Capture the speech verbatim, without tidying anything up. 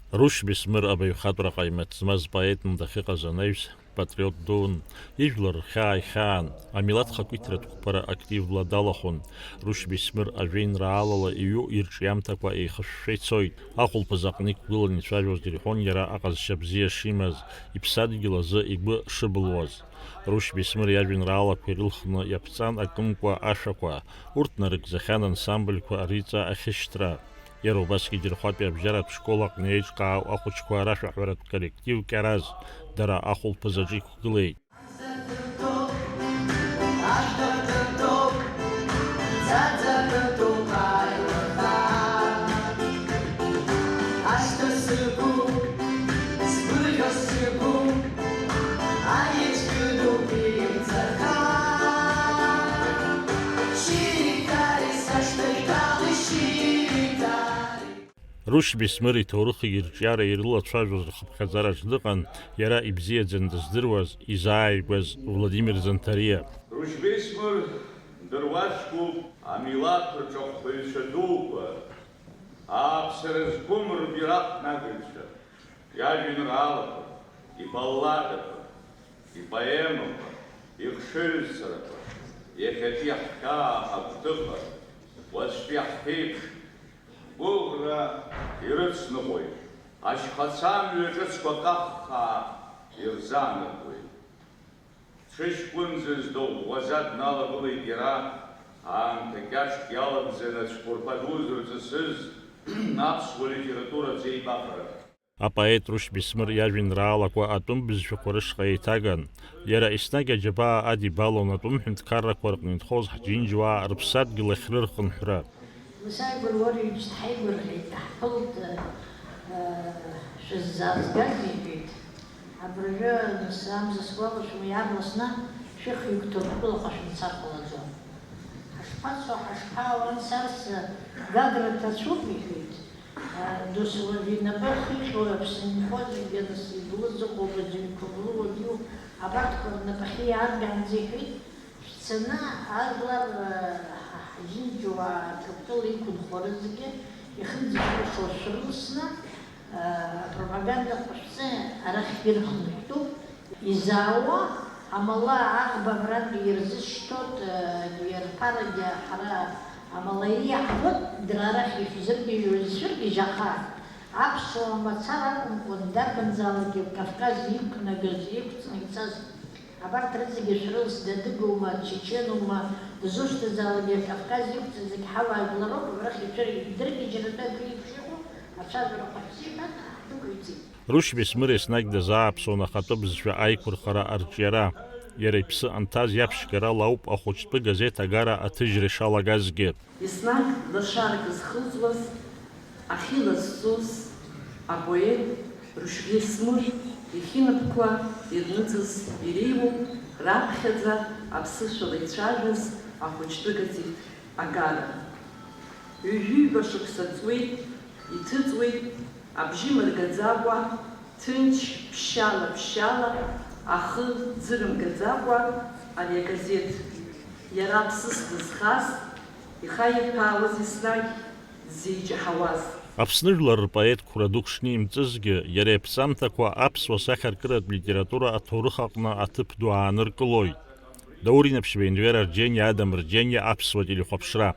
Рушь Бесмыр абаҩхатәра ҟаимаҭ змаз поетны дахьыҟаз анаҩс, патриот дуун, ижәлар рхьаа ихьаан, амилаҭ хақәиҭратә қәԥара активла далахәын. Рушь Бесмыр ажәеинраалала иҩу ирҿиамҭақәа еихышәшәа ицоит. Ахәылԥаз аҟны иқәгыланы ицәажәоз ирҳәон иара аҟазшьа бзиа шимаз, иԥсадгьыл азы игәы шыбылуаз. Рушь Бесмыр иажәеинраалақәа ирылхны иаԥҵан акымкәа ашәақәа, урҭ нарыгӡахьан ансамбльқәа риҵа ахьышьҭра. Иара убасгьы Џьырхәатәи абжьаратә школ аҟны еиҿкаау ахәыҷқәа рашәаҳәаратә коллектив Кьараз, дара ахәылԥазаҿ иқәгылеит. Рушь Бесмыр иҭоурыхи ирҿиареи ирылацәажәоз рхыԥхьаӡараҿ дыҟан иара ибзиаӡаны дыздыруаз, изааигәаз Владимир Занҭариа. Рушь Бесмыр дыруаӡәкуп амилаҭ рҿахәҳәаҩцәа дуқәа, ааԥсара зқәым рбираҟ нагыҩцәа, иажәеинраалақәа, ибалладақәа, ипоемақәа, ихшыҩзцарақәа, иахьатәи ҳхьаа ҳагәҭыха, уаҵәтәи ҳԥеиԥш, ҳгәыӷра ирыцныҟәоит, ашьхацамҩа ҿыцқәа каххаа ирзааныркуеит. Ҽыжькәынӡа здыӷәӷәаӡа дналагылеит иара, аамҭа кьаҿк иалагӡаны ацәқәырԥа ду зырҵысыз аԥсуа литература ӡеибафара. Апоет Рушь Бесмыр иажәеинраалақәа атәым бызшәақәа рышҟа еиҭаган. Иара еснагь аџьабаа адибалон атәым ҳәынҭқаррақәа рҟны инхоз ҳџьынџьуаа рыԥсадгьыл ахь рырхынҳәра. Нас ааигәара уара иуԥс дҳаигәырӷьеит, даҳԥылт, э, шәыззаазгаз, иҳәеит. Абыржәы, нас, амза сгәалашәом, иаарласны шәыхҩык Ҭырқәтәылаҟа шәымцар ҟалаӡом. Ҳашԥацо, ҳашԥаауа, анс арс Гагра ҭацәуп, иҳәеит. Досуаҩ инапы ахьиҟьо Аԥсны инхо зегьы, нас, иблыз ыҟоуп, аӡыҩқәа блуа диу, абарҭқәа рнапахьы иааргаанӡа, иҳәеит, шәцаны ажәлар, ҳа-, ҳџьынџьуаа Ҭырқәтәыла иқәынхо рызегьы ихьӡ-шәҟәы шәрылсны, апропаганда ҟашәҵа арахь ирхынҳәтәуп. Изаауа, амала аӷба абрантәи ирзышьҭоит, иарԥарагьы ҳара амалаиа иаҳбоит, дара арахь ишәзыргьежьуа ишәзыргьежьаха, аԥсуа мацара акәымкәан, дарбанзаалакгьы Кавказ иқәнагаз, иқәҵны ицаз, абарҭ рызегьы шәрылс, дадыгоума, чеченума, дызусҭазаалакгьы Кавказ иқәҵыз зегь ҳауаажәлароуп, абрахь ицәыригеит, дыргьежьратәы абри еиԥш иҟоу ацәажәарақәа ҳзиҳәан, ҳдәықәиҵеит. Рушь Бесмыр еснагь дазааԥсон ахатәы бызшәа аиқәырхара арҿиара. Иара иԥсы анҭаз иаԥшьгарала ауп ахәыҷтәы газеҭ агара аҭыжьра ишалагазгьы. Еснагь лашарак зхылҵуаз, ахьы лассы апоет Рушь Бесмыр ихьынапқәа ирныҵыз иреиуоуп раԥхьаӡа аԥсышәала ицәажәаз ахәыҷтәы газеҭ агара. Ҩажәиба шықәса ҵуеит, иҭыҵуеит, абжьы мыргаӡакәа, ҭынч, ԥшьшьала-ԥшьшьала, ахы ӡырымгаӡакәа ари агазеҭ, иара аԥсыс дызхаз, ихаирԥаауаз еснагь дзеиҷаҳауаз. Аԥсны жәлар рпоет қәра дук шнимҵызгьы, иара иаԥҵамҭақәа аԥсуа сахьаркыратә литература аҭоурых аҟны аҭыԥ ду ааныркылоит. Даур Инаԥшьба, Енвер Арџьениа, Адам Рџьениа, Аԥсуа телехәаԥшра.